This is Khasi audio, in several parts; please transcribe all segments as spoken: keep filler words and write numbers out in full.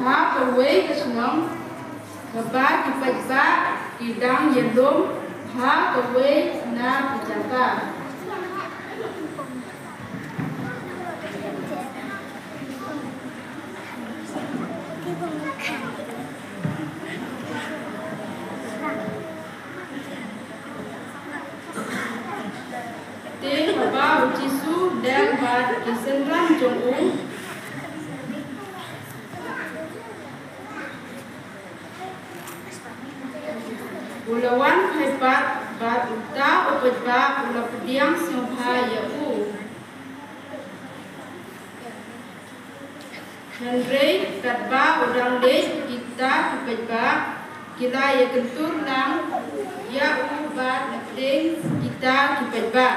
Ha kawei ka shnong, kaba ki paidbah ki dang ïalum ha kawei na ka jaka. Te haba u Jisu u dang bad ki synran jong u, u la wan phai pat, bad uta u paidbah u la pdiang sngewbha ïa u. Hynrei katba u dang leit, kita ki paidbah ki la ïakyntur lang ïa u bad na pdeng kita ki paidbah.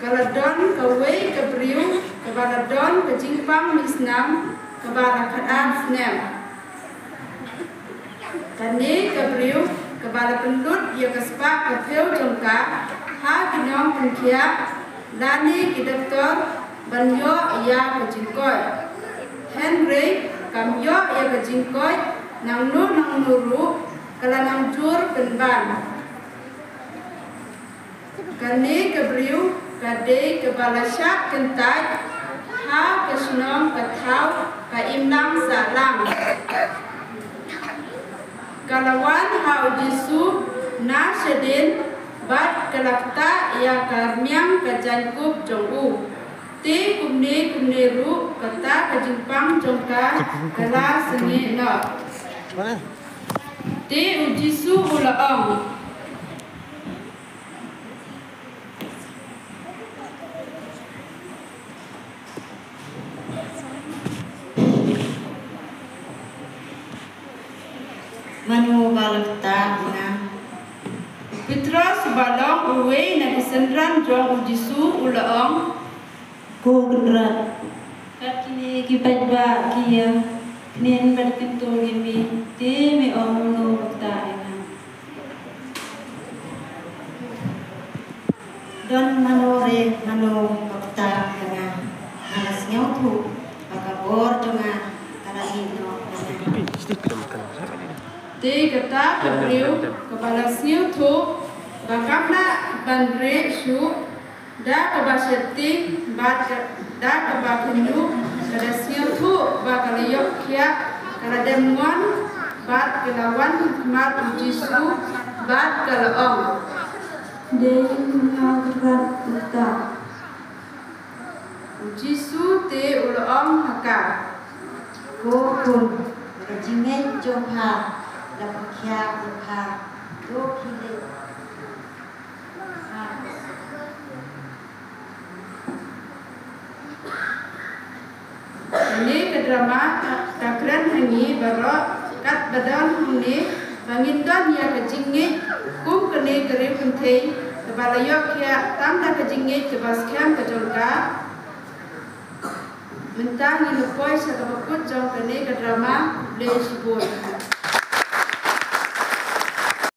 Ka la don kawei ka briew kaba la don ka jingpang misnam kaba la khatar snem. Kane ka briew kaba la pynlut ïa ka spah ka phew jong ka ha ki nongpynkhiah lane ki doktor ban ïoh ïa ka jingkoit. Hynrei kam ïoh ïa ka jingkoit nangno nangno ruh, ka la nang jur pynban. Kane ka briew ka dei kaba la shah kyntait ha ka shnong ka thaw ka imlang sahlang. Ka la wan ha u Jisu na shadien bad ka la ktah ïa ka rmiang ka jaiñkup jong u. Te kumne kumne ruh kata ka jingpang jong ka ka la sangeh noh. Te u Jisu u la ong, mano ba la ktah ïa nga? U Petros uba long uwei na ki synran jong u Jisu u la ong, Ko Kynrad, kat kine ki paidbah ki ïa kynnoh bad kyntur ïa me, te me ong mano ba ktah ïa nga? Don mano re mano ba ktah ïa nga? Nga la sngewthuh ba ka bor jong nga ka la mih noh na nga. Te kata ka briew kaba la sngewthuh ba kam lah ban rieh shuh, da kaba sheptieng bad ka, da kaba khynñiuh, ka la sngewthuh ba ka la ïoh khiah, ka la dem mon bad ka la wan ha khmat u Jisu bad ka la ong, dei nga u Kynrad uta? U Jisu te u la ong ha ka, ko khun, ka jingngeit jong pha la pynkhiah ïa pha. To khie leit. Kane ka drama ka kren ha ngi baroh katba don hangne ba ngin don ïa ka jingngeit kum kane ka riewkynthei kaba la ïoh khiah tang da ka jingngeit kaba skhem ka jong ka. Mynta ngin ïa poi sha kaba kut jong kane ka drama. Khublei shibun.